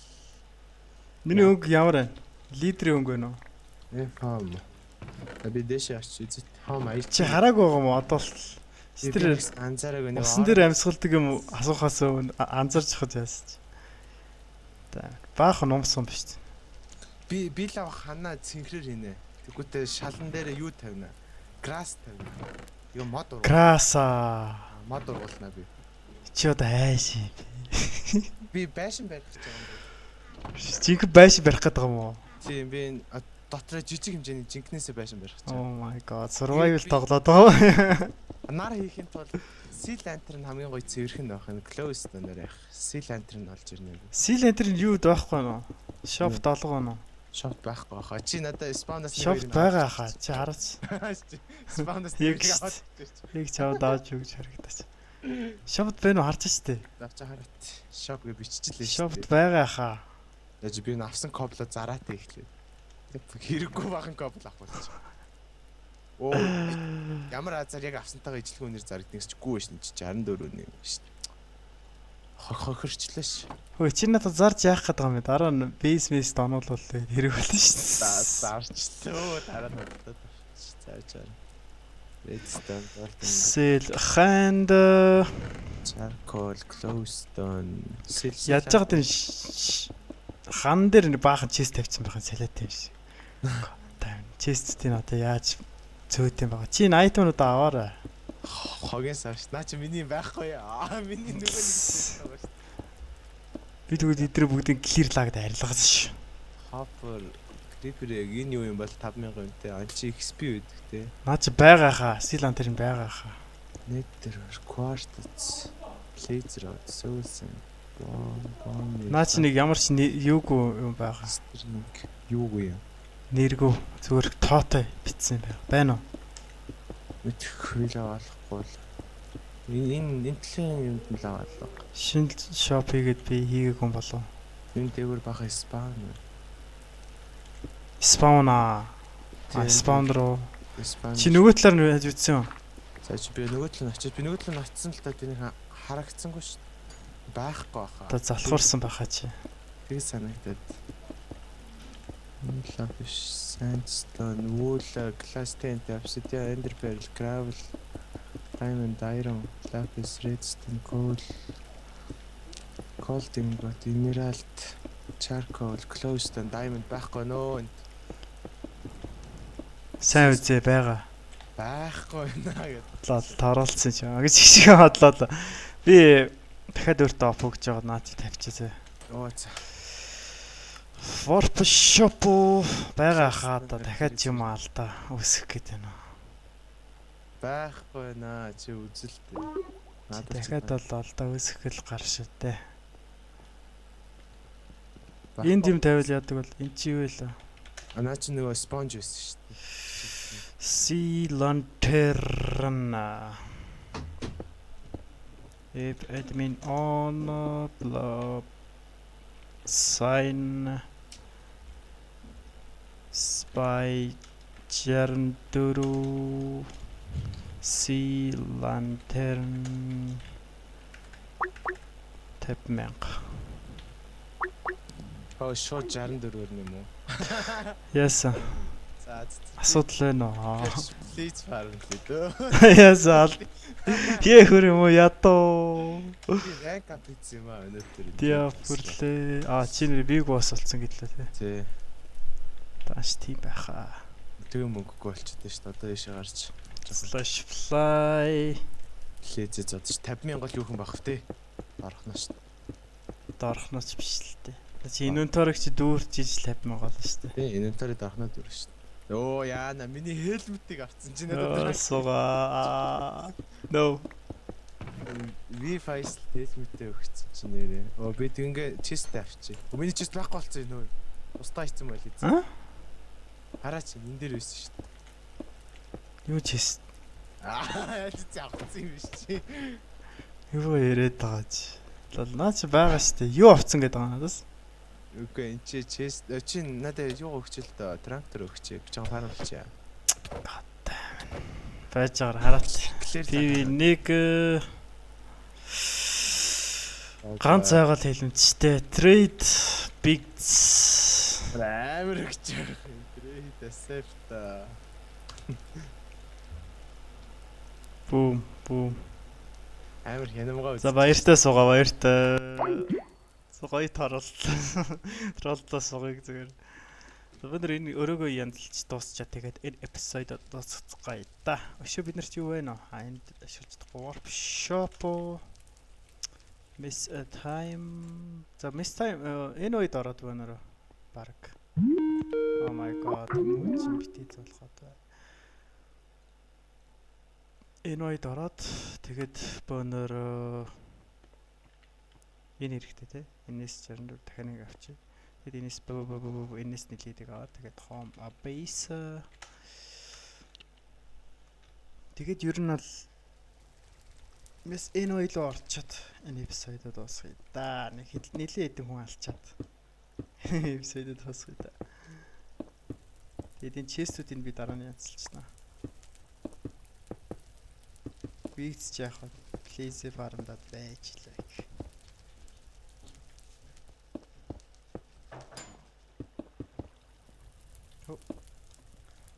Миний өнгө ямар байна? Лидерийн өнгө байна уу? Home. Би дэше очиж үзет. Home аяч. Чи хараагүй байгаа юм уу? Одоо л тэр анзаараагүй нэг. Усан дээр амьсгалдаг юм асуухаас өмнө анзаарч хаж яасан чи. За баахан нумсан биш. Би л ханаа цэнхрээр хийнэ. Тэгвэл шалан дээр юу тавина? Grass тавина. Тэгээ мод ургуул. Grass аа. Мод ургуулна би. Чи одоо хайш юм. Би байшин барих гэж байгаа юм. Жинхэнэ байшин барих гэдэг юм уу? Тийм, би дотроо жижиг хэмжээний жинкнээсээ байшин барих гэж. Oh my god, survival тоглоод байгаа. Нар хийхин тулд Sea Lantern хамгийн гоё цэвэрхэн байх юм. Glowstone-оор явах. Sea Lantern олж ирнэ. Sea Lantern юу байхгүй нөө? Shop долгоо нөө? Shop байхгүй хаа. Чи надад spawn-аас нэг байгаа хаа. Чи хараач. Spawn-аас нэг аваад. Яг чав дааж өгч харагдаач. Shop байна уу харж штэ. Авч хараад. Shop гэж биччихлээ шүү. Shop байгаа хаа. Яаж би н авсан cobble оо зараатай эхлэв. Хэрэггүй бахан cobble авах болчих. Оо ямар азар яг авсантайгаа ижлэх үнээр зарагдана гэж чгүй шин чи 64 үнэ юм шүү. Хохирчлаа ш. Хөөе чи надад зарж яах гээд байгаа юм бэ? Дараа нь base мэс донуулвал хэрэг болно шүү. Зарчлаа. Дараа нь бодлоо. Зарж аа. Redstone, golden. Sell hand charcoal, glowstone. Яаж байгаа тийм хан дээр нэг баахан chest тавьсан байх нь салиат юм шиг. Chest-ийг одоо яаж цөөд юм байгаа. Чи энэ item нуудаа аваарай. Хогийн сарш. Наа чи миний байхгүй. Аа миний нөгөө нэг chest байгаа шүү. Би тэгвэл эдгээр бүгдийг clear лагд арилгасан шүү. Hopper, Creeper яг энэ юу юм бол 5000 үнэтэй. Ан чи XP байдаг те. Наа чи байгаа хаа. Sea Lantern байгаа хаа. Nether, Quartz, Blaze Rod, Soul Sand, Bomb. Наа чи нэг ямар ч юугүй юм байгаа. String юугүй юм. Нэргүү зүгээр тоотой битсэн байх. Байна уу? Мэдхгүй л авахгүй л. Энэ энэ төлөв юмд нь л аваалаа. Шинэ shop хийгээд би хийгээгүй юм болов. Энэ дээгүүр баха spawn. Spawn аа. Spawn руу. Spawn. Чи нөгөө талаар нь яаж үтсэн юм? За чи би нөгөө талаар нь очиж би нөгөө талаар нь очисон л та би нэг харагдсангүй шүү. Байхгүй баха. Одоо залхуурсан баха чи. Тэг санагдаад. Lapis, sandstone, wool, glass tent, obsidian, ender pearl, gravel, diamond, iron, lapis, redstone, coal, gold ingot, emerald, charcoal, glowstone, diamond байхгүй нөө. Сайн үзээ байгаа. Байхгүй наа гэдэг. Лол тороолцсон ч юм. Гэж шиг бодлоо. Би дахиад өөртөө оп өгч байгаа наа чи тавьчихсан. Оо за. Warp shop байгаа хаа да дахиад юм аал та өсөх гээд байна. Байхгүй наа чи үзэлтэй. Надад дахиад бол алдаа өсөх гэл гар шүү дээ. Энд юм тавиал яадаг бол эн чи юу вэ? А наа чи нөгөө sponge байсан шүү дээ. Sea Lantern. If admin on blah sign spy 64 Sea Lantern 50,000. Оо шууд 64-өр нэм үү? Яасан. За асуудал байна уу? Please farm лээ дөө. Яасан. Хээ хөр юм уу ядуу. Би rank up хийсэн юм аа өнөөдөр. Диа бүрлээ. А чи нэр big boss болсон гэлээ тий. Тий. Тааш тийм байхаа. Тэгээ мөнгөгүй болчихдоо шүү дээ. Одоо ийшээ гарч. Slash fly. Лезээ зодч 50,000 гол юу хүн байх вэ? Дорхно шүү дээ. Дорхноч биш л дээ. Чи инвенторыг чи дүүрч ижил 50,000 гол шүү дээ. Тий, инвенторыг дорхно дүүр шүү дээ. Өө яана миний helmet-ийг авцсан чи надад. Суугаа. No. Ви файл helmet-ээ өгсөн чи нэрээ. Өө би тэгингээ chest авчи. Миний chest байхгүй болсон юм нөө. Устаа хийсэн байл эзэн. Хараач энэ дээр байсан шүү дээ. Юу chest? Аа яаж авсан юм биш чи. Юу яриад байгаа чи. Наа чи байгаа шүү дээ. Юу авцсан гэдэг байгаа надаас? Үгүй энэ чи chest чи надад юу өгч л доо трактор өгч. Би чам фармлчаа. God damn. Байж байгаа хараач. TV 1 Ганц айгаал хэлэмжтэй. Trade big Амар өгч. Trade accept. Бум бум. Амар хянамгаа. За баяртай суугаа, баяртай. Гоё troll. Troll лоо суугыг зүгээр. Бид нар энэ өрөөгөө янзалж дуусчаа, тэгээд энэ episode дуусгацгаая да. Өшөө бид нар чи юу вэ нөө? А, энд ашиглаж чадахгүй warp shop, miss a time. За, miss time энэ үед ороод бөөнөрөө баг. Oh my god, мөн чинь бити зулгаад бай. Энэ үед ороод тэгээд бөөнөрөө энэ хэрэгтэй те. Энэс 64 дахин нэг авчи. Тэгээд энэс б б б б, энэс нэлээдэг аваад тэгээд home base. Тэгээд ер нь бол Мэс энэ хоёлоо орчоод энэ episode оо дуусгая да. Нэг нэлээ хэдэн хүн алчаад episode оо дуусгая да. Тэгээд энэ chest үүдийг би дараа нь янзалчихна. Вигц ч яах вэ? Blaze farm даад байж лээ.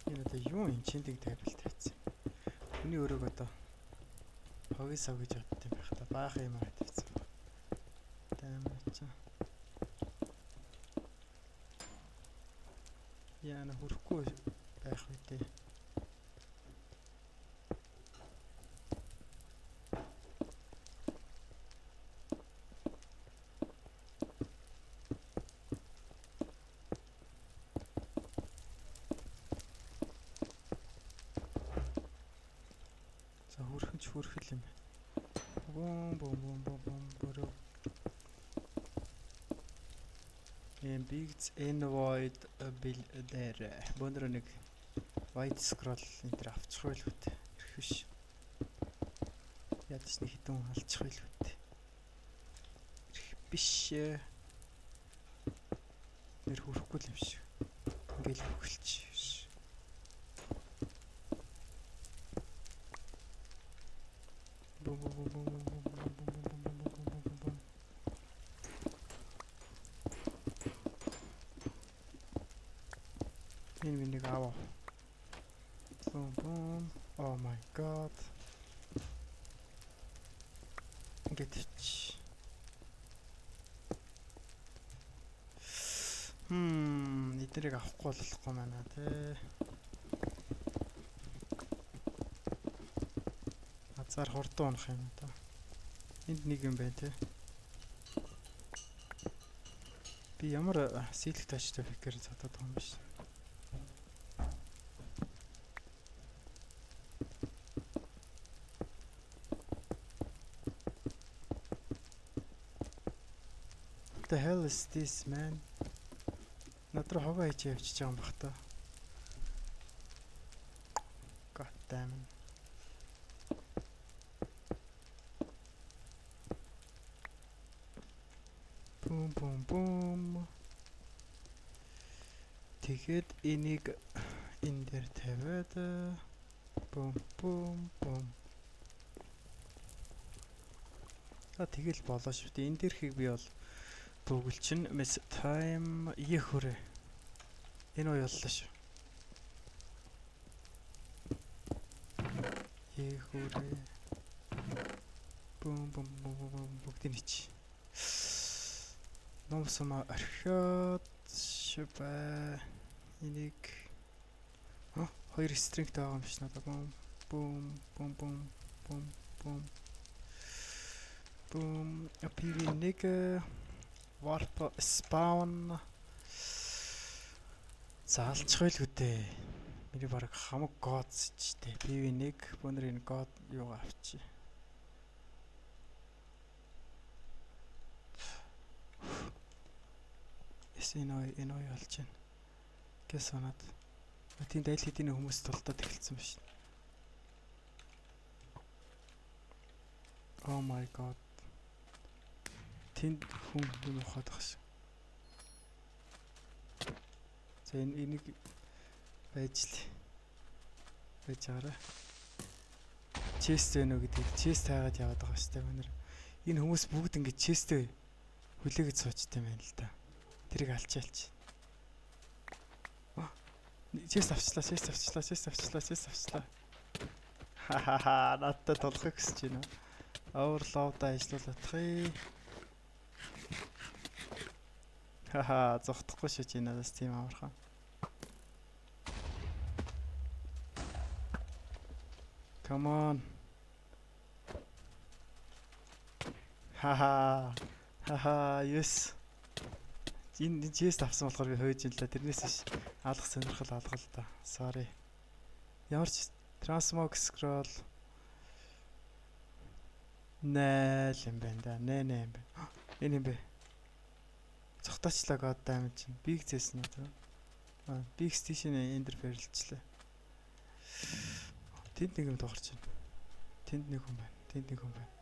Энэ одоо юу enchanting table тавьсан юм. Хүний өрөөг одоо хогийн сав гэж бодд юм байх та. Баахан юм аа тавьсан. Даймаа чи. Яна хүрхгүй байх үү дээ. За, хүрхэн ч хүрхэл юм байна. Бум бум бум бум бум бөрөө. Эм Big Envoid бил дээр бөөнөр нэг white scroll энэ төр авчих байлгүй дээ. Ирэх биш. Ядаж нэг хэдэн хүн алчих байлгүй дээ. Ирэх биш. Нэр хүрхгүй л юм шиг. Ингээл хөхөлч. Бум бум бум бум бум бум бум бум бум бум бум бум бум. Энэ минийг аваа. Бум бум. Oh my god. Ингээд чи. Эднэрийг авахгүй болохгүй байна тий. Азар хурдан унах юм да. Энд нэг юм байна тий. Би ямар silk touch тай pick ээр цадаад байгаа юм биш. What the hell is this, man? Над руу хогоо хийж явчихж байгаа юм бах та. God damn it. Бум бум бум. Тэгээд энийг энэ дээр тавиад бум бум бум. А, тэгэл болоо шүү дээ. Энэ дээрхийг би бол бөглчин miss time ихөрэ. Энэ уу яллаа шүү. Ихөрэ. Бум бум бум бум, бүгдийг хич. Ном сумаа орхиод шибэ. Энийг хоёр string тэй байгаа юм биш надад. Бум бум бум бум бум бум бум, PV1 warp spawn заалчих байлгүй дээ. Миний баг хамаг god ч дээ. PV1 бөөнөр энэ god юугаа авчи. Эс энэ ой болж байна. Гэс санаад. Тийм айл хэдийн хүмүүс тулдаад эхэлсэн биш. Oh my god. Тэнд хүн юм ухаад байгаа шиг. За, энэ энийг байж л байж байгаарай. Chest вэ нүү гэдэг chest хайгаад яваад байгаа шүү дээ өнөр. Энэ хүмүүс бүгд ингэ chest ээ хүлээгээд суучтай юм байна л да. Тэрийг алчаалч. Chest авчлаа, chest авчлаа, chest авчлаа, chest авчлаа. Ха-ха-ха, надтай тулахыг хүсэж байна. Overload-а ажиллуулах. Ха-ха, зогтохгүй шүү чи надаас тийм амархан. Come on. Ха-ха. Ха-ха, yes. Энэ chest авсан болохоор би хөөж ин л да. Тэрнээс биш алга сонирхол алга л да. Sorry. Ямар ч transmog scroll нээл юм байна да. Нэ нэ юм байна. Энэ юм бэ. Цогтоочлаа god damn чинь. Big зээсэн үү? Аа, Big Station Ender барилчлаа. Тэнд нэг юм дугарч байна. Тэнд нэг хүн байна. Тэнд нэг хүн байна.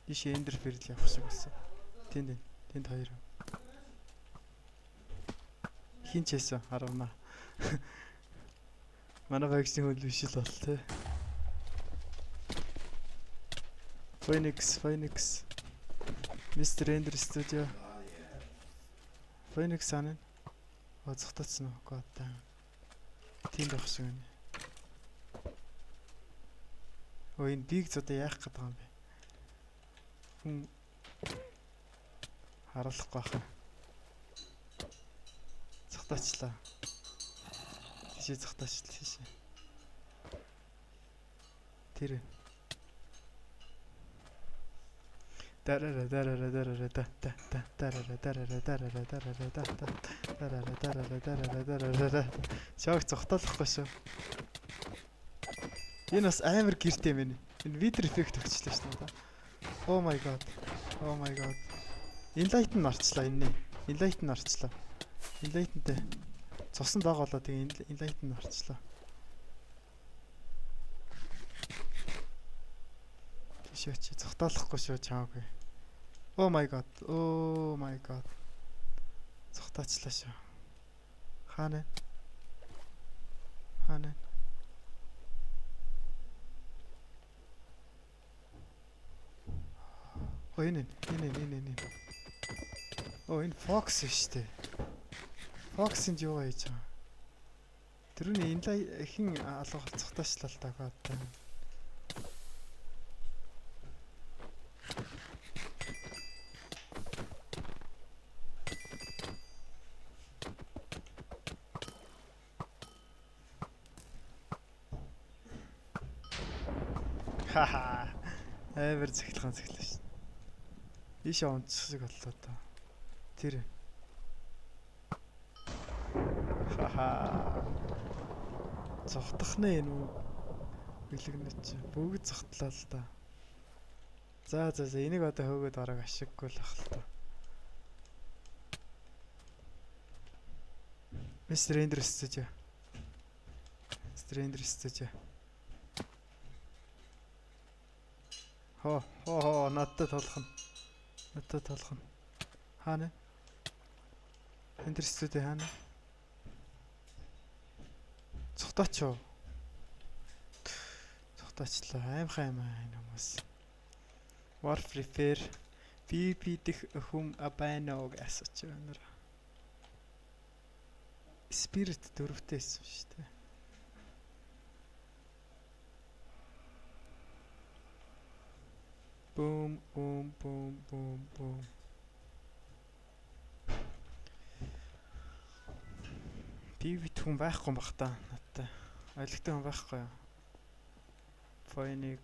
Ийш Ender Pearl явах шиг болсон. Тэнд энэ. Тэнд хоёр. Хин ч хийсэн харавна. Манай багшийн хүн биш л бол тэ. Phoenix, Phoenix. Mr. Ender Studio. Phoenix ан. Оцогтоцсон уу? God damn. Тийм байх шиг байна. Өө энэ биг зодоо яах гээд байгаа юм бэ? Хүн харуулахгүй байх. Цогтоочлаа. Тийшээ цогтоочлаа тийшээ. Тэр. Дарара дарара дарара да да да дарара дарара дарара дарара да да дарара дарара дарара дарара. Шог цогтоолохгүй шүү. Энэ бас амар гэртэй юм байна. Энэ wither effect өгчлээ шүү дээ. Oh my god. Oh my god. Enlighten орчлаа энэ. Enlighten орчлаа. Enlighten-тэй цусан дог болоо тэгээ Enlighten орчлаа. Тийш очи цогтоолохгүй шүү чамаагүй. Oh my god. Oh my god. Цогтоочлаа шүү. Хаана? Хаана? Оо энэ энэ энэ энэ. Оо энэ Fox шүү дээ. Fox-ын юу хийж байгаа? Тэрний энэ хин алга болцохтоочлаа л да god. Ха-ха. Амар зэхлэн зэхлээ шүү. Ийшээ онцчих шиг боллоо доо. Тэр. Ха-ха. Зогтох нэ энэ үү? Бэлэгнэ чи. Бүгд зогтлоо л да. За за за энийг одоо хөөгөөд бараг ашиггүй л ах л та. Mr. Ender Studio. Mr. Ender Studio. Хо хо хо надтай тулах нь. Надтай тулах нь. Хаана? Ender Studio хаана? Цогтооч юу? Цогтоочлаа. Аймхай юм аа энэ хүмүүс. Warp repair PvP дэх хүм байна уу гэж асууч байна. Spirit дөрөвтэй байсан шүү дээ. Boom boom boom boom boom. PvP хүн байхгүй юм бах та надтай. Олигтой хүн байхгүй юу? Phoenix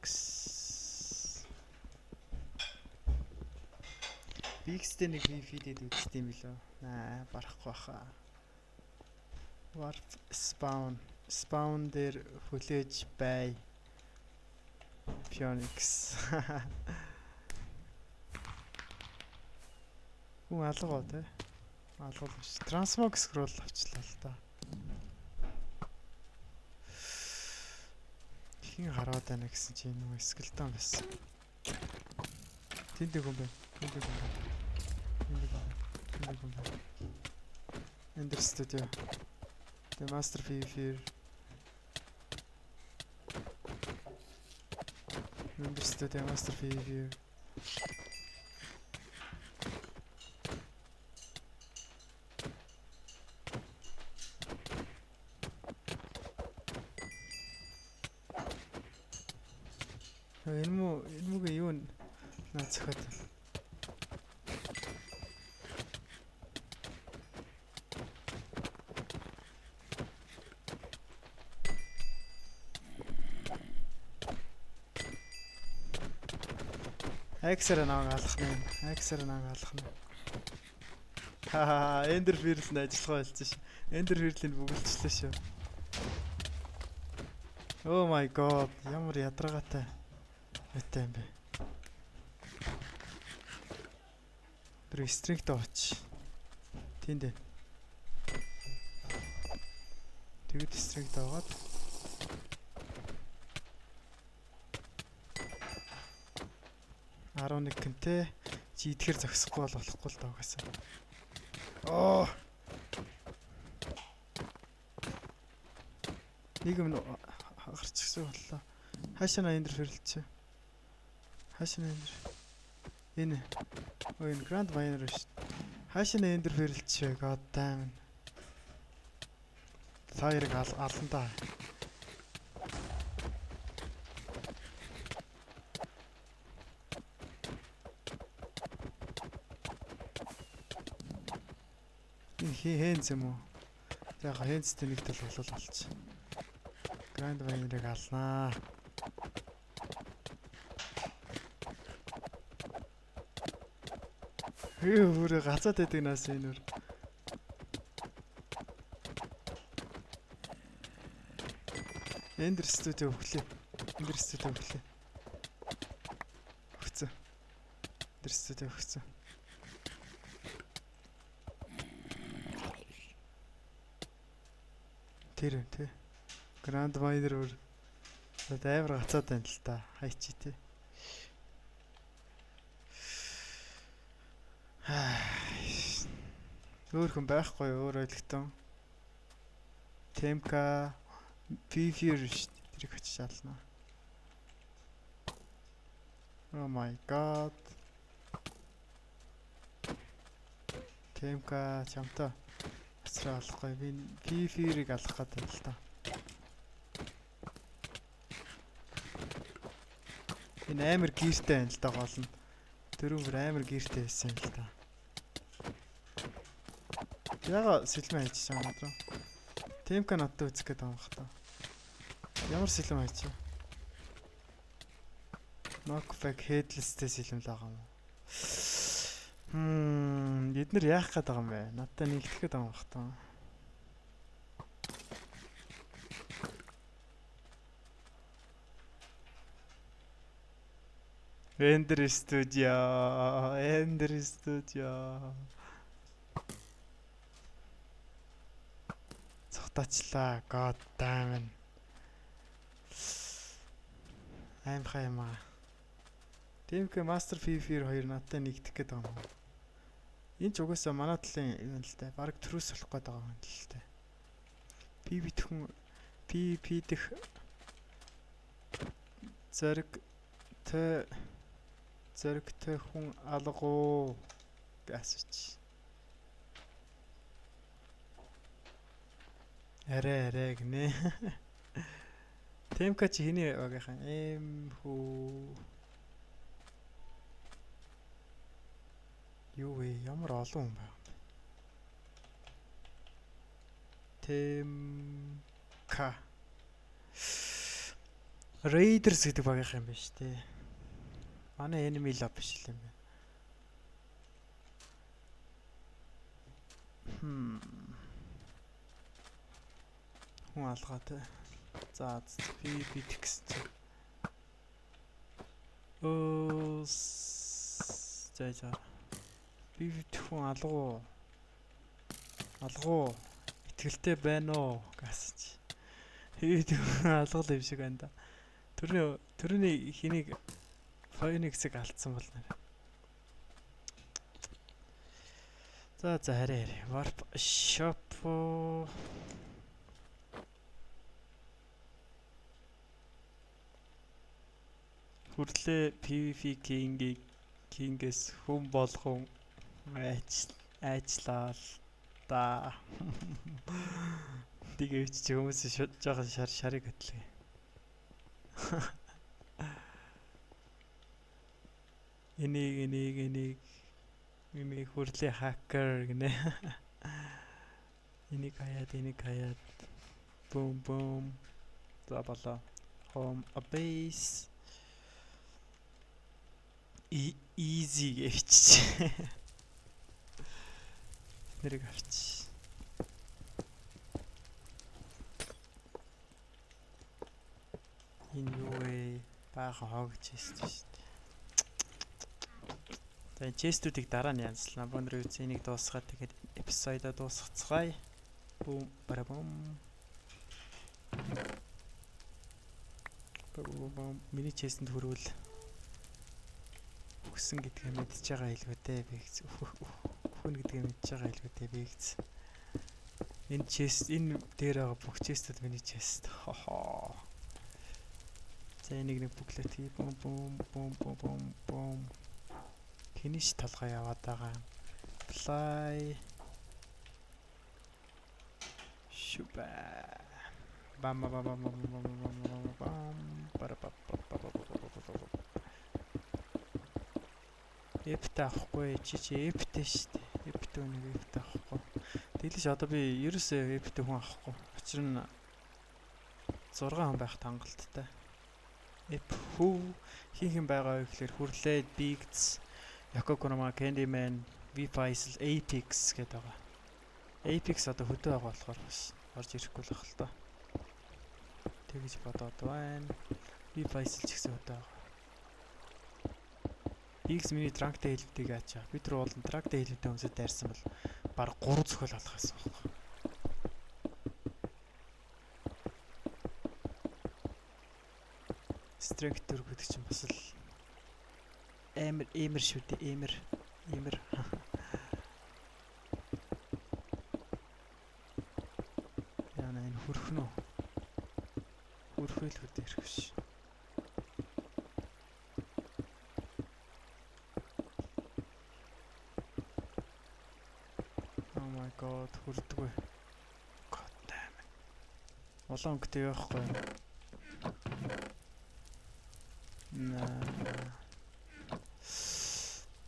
Bix-тэй нэг PvP-д үздэг юм билүү? Аа, барахгүй баха. Warp spawn. Spawn дээр хүлээж бай. Phoenix. Хүн алга те. Алга биш. Transmog scroll авчлаа л да. Хин хараад байна гэсэн чинь нөгөө skeleton байсан. Тэнд нэг хүн байна. Тэнд нэг хүн байна. Тэнд нэг хүн байна. Тэнд нэг хүн байна. Ender Studio. The Master PvP. Ender Studio Master Preview. Энэ мүгэ юу наа цохиод. Аксер нааг алах нэ. Аксер нааг алах нэ. Ха, Ender Pearl нь ажиллах байлцсан ш. Ender Pearl-ийг бүгэлжлээ шүү. Oh my god, ямар ядаргаатай байтай юм бэ. Тэр string-тэй оч. Тэнд ээ. Тэгэд string-тэй аваад 11 гэнтэй чи идэхэр зогсохгүй бол болохгүй л даа угаасаа. Оо. Нэг юм гарчихсан боллоо. Хаашаа на Ender Pearl чи? Хаашаа на Ender? Энэ. Өө энэ Grand Miner шүү. Хаашаа на Ender Pearl чи? God damn. Та хоёрыг алан даа. Энэ хэнц юм уу? За яг хэнцтэй нэг тал болол алч. Grand Miner-ыг алнаа. Хөө бүрээ гацаад байдаг наас энэ үр. Ender Studio өглөө. Ender Studio өглөө. Өгцөн. Ender Studio өгцөн. Тэр тий. Grand Miner бүр амар гацаад байна л та. Хайчи тий. Өөр хүн байхгүй өөр ойлгохтон. Темка Fever шүү дээ. Тэрийг очиж ална. Oh my god. Темка чамтай асраа алахгүй. Би Fever-ыг алах гэдэг л та. Энэ амар гэртэй байна л да гол нь. Дөрөв бүр амар гэртэй байсан юм л та. Яга сэлмэн хайчихсан юм надраа. Темка надад үзэх гээд байгаа юм бах та. Ямар сэлэм хайчих вэ? Knockback headless-тэй сэлэм л байгаа юм уу? Эднэр яах гээд байгаа юм бэ? Надтай нэгдэх гээд байгаа юм бах та. Ender Studio, Ender Studio. Цогтоочлаа. God damn it. Аимхай юм аа. Тимк Master Fever 2 надтай нэгдэх гээд байгаа юм. Энэ ч угаасаа манай талын юм л та. Бараг төрөөс болох гээд байгаа юм л та. PV тхэн PVP дэх зэрэг тэ зэрэгтэй хүн алга уу гэж асууч. Арай арай гинэ. Темка чи хэний багийнхан? Эм хүү. Юу вэ? Ямар олон хүн байгаа юм бэ? Темка. Raiders гэдэг багийнхан юм байна шүү дээ. Манай enemy lab биш л юм байна. Хүн алгаа те. За би тэгсэн чи. Оо за за. Би хүн алга уу? Алга уу? Итгэлтэй байна уу гэсэн чи. Би хүн алгал юм шиг байна да. Төрний хэнийг Phoenix-ыг алдсан бол нэр. За за харин харин. Warp shop. Хүрлээ PvP King-ийг King-ээс хүн болгон айчлаа л да. Тэгээ чи хүмүүс жоохон шарыг хөтлөө. Энийг хүрлээ хакер гинэ. Энийг хаяад бум бум. За болоо. Home a base. Easy гэвч. Нэрийг авч. Энэ юу вэ? Баахан хог chest шүү дээ. За энэ chest-үүдийг дараа нь янзлана. Өнөөдөр үз энийг дуусгаад тэгээд эпизодоо дуусгацгаая. Бум бара бум. Бум. Миний chest-энд хүрвэл өгсөн гэдгээ мэдж байгаа хэлгүй дээ би гэж. Өхөн гэдгээ мэдж байгаа хэлгүй дээ би гэж. Энэ chest энэ дээр байгаа бүх chest-үүд миний chest. Хохоо. За энийг нэг бүглэт хий. Бум бум бум бум бум бум. Хинийш толгой яваад байгаа юм. Fly. Шүбэ. Бам бам бам бам бам бам бам бам. Бара ба ба ба ба ба ба. Эпт авахгүй чи эпт шүү дээ. Эпт үнийг эпт авахгүй. Тэгэлж одоо би ерөөсөө эпт хүн авахгүй. Учир нь 6 хүн байх хангалттай. Эп хүү хин байгаа вэ гэхээр Хүрлээ, Biggs, Yokokonoma, Candyman, V-Faisal, Apex гэдэг байгаа. Apex одоо хөдөө байгаа болохоор бас орж ирэхгүй л байх л та. Тэгэж бодоод байна. V-Faisal ч гэсэн хөдөө байгаа. Biggs миний трактэй хэлбдийг аачаа. Би тэр уулын трактэй хэлбдээ хүмүүсээ дайрсан бол баг 3 зөхөл алах байсан байхгүй. Strength 4 гэдэг чинь бас л амар шүү дээ. Амар. Яна энэ хөрхнө үү? Хөрхөл хөдөө ирэх биш. Oh my god, хөрдөггүй. God damn it. Улаан өнгөтэй байхгүй.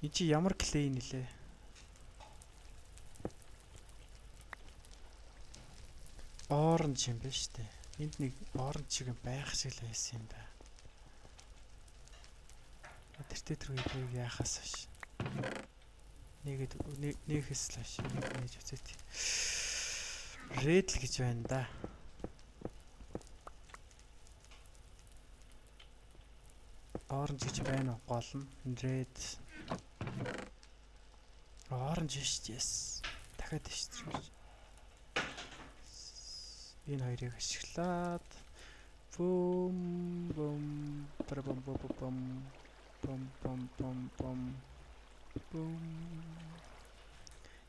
Энд чи ямар клей нэлээ? Оранж юм байна шүү дээ. Энд нэг оранж шиг юм байх шиг л байсан юм да. Тэртээ тэр үеийг яахаас хойш. Нэгэд нэхэс л хойш нээж үзээт. Red л гэж байна да. Оранж гэж байна уу? Гол нь red. Оранж шүү дээ. Yes. Дахиад шүү дээ. Энэ хоёрыг ашиглаад бум бум бум бум бум бум бум бум бум бум.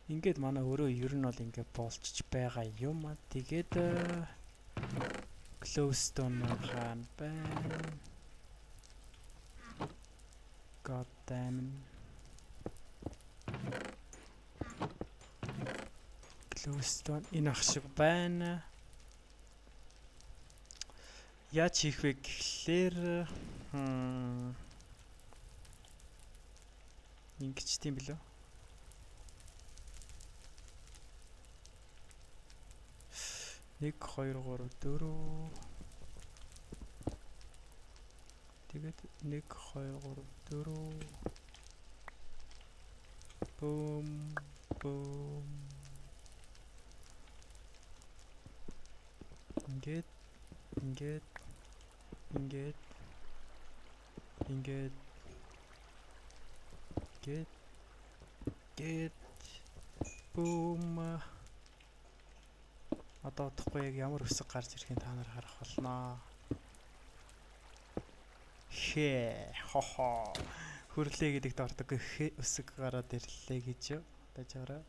Ингээд манай өөрөө ер нь бол ингээд болчж байгаа юм а. Тэгээд glowstone маань хаана байна? God damn. Glowstone энэ ах шиг байна. Яаж хийх вэ гэхлээр ингэж тийм билүү? 1 2 3 4. Тэгээд 1 2 3 4. Бум бум. Ингээд ингээд ингээд ингээд гээд гээд бум. Одоо удахгүй яг ямар өсөг гарч ирэхийг та нар харах болно. Хэ хо хо. Хөрлөө гэдэгт ордог өсөг гараад ирлээ гэж тааж хараа.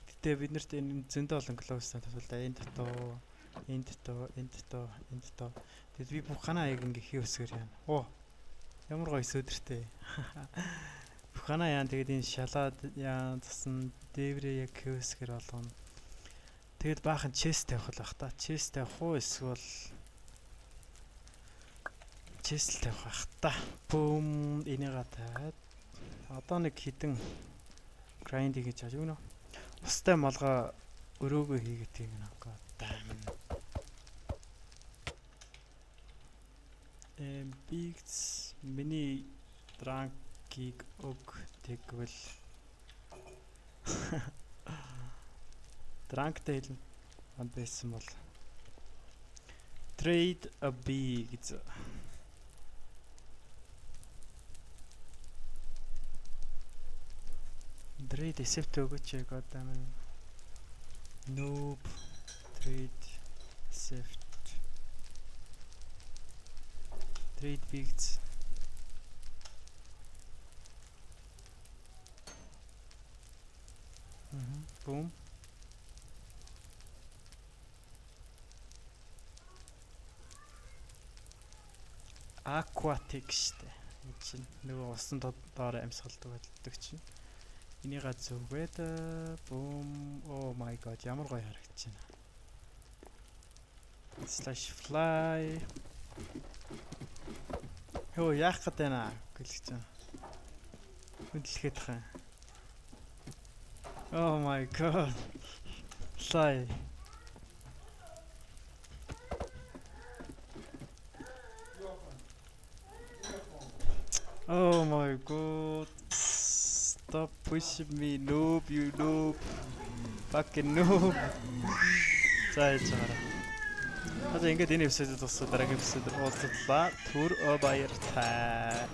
Гэтэ бид нарт энэ зөндөө олон glowstone тасвал энэ дотоо, энэ дотоо, энэ дотоо, энэ дотоо. Тэгэд би бүх ханаа яг ингээ хий өсгөр яана. Оо. Ямар гоё сөдөртэй. Бухана яан, тэгээд энэ шалаад яан засан дээврээ яг chaos-гэр болгоно. Тэгээд баахан chest тавих л бах та. Chest тавих уу эсвэл chest л тавих бах та. Бүүм, энийга тавиад одоо нэг хідэн grind хийж яаж юу нэ. Устай малгай өрөөгөө хийгээд тийм нэг god damn. Bigs миний drunk-ийг өг тэгвэл drunk-тай хэлэн манд байсан бол trade a big. Trade accept өгөөч, god damn it. Noob trade accept trade bigs. Boom. Aquatic штэ. Энэ чинь нөгөө усан доор амьсгалдаг байдаг чинь. Энийга зүгээд boom. Oh my god, ямар гоё харагдаж байна. Slash fly. Хөө, яах гээд байна гэлж чинь. Хөдлөхэд хаа. Oh my god. Fly. Oh my god. Stop pushing me, noob, you noob. Fucking noob. За, яаж байгаарай. Одоо ингээд энэ episode дууссан, дараагийн episode уулзлаа. Түр баяртай.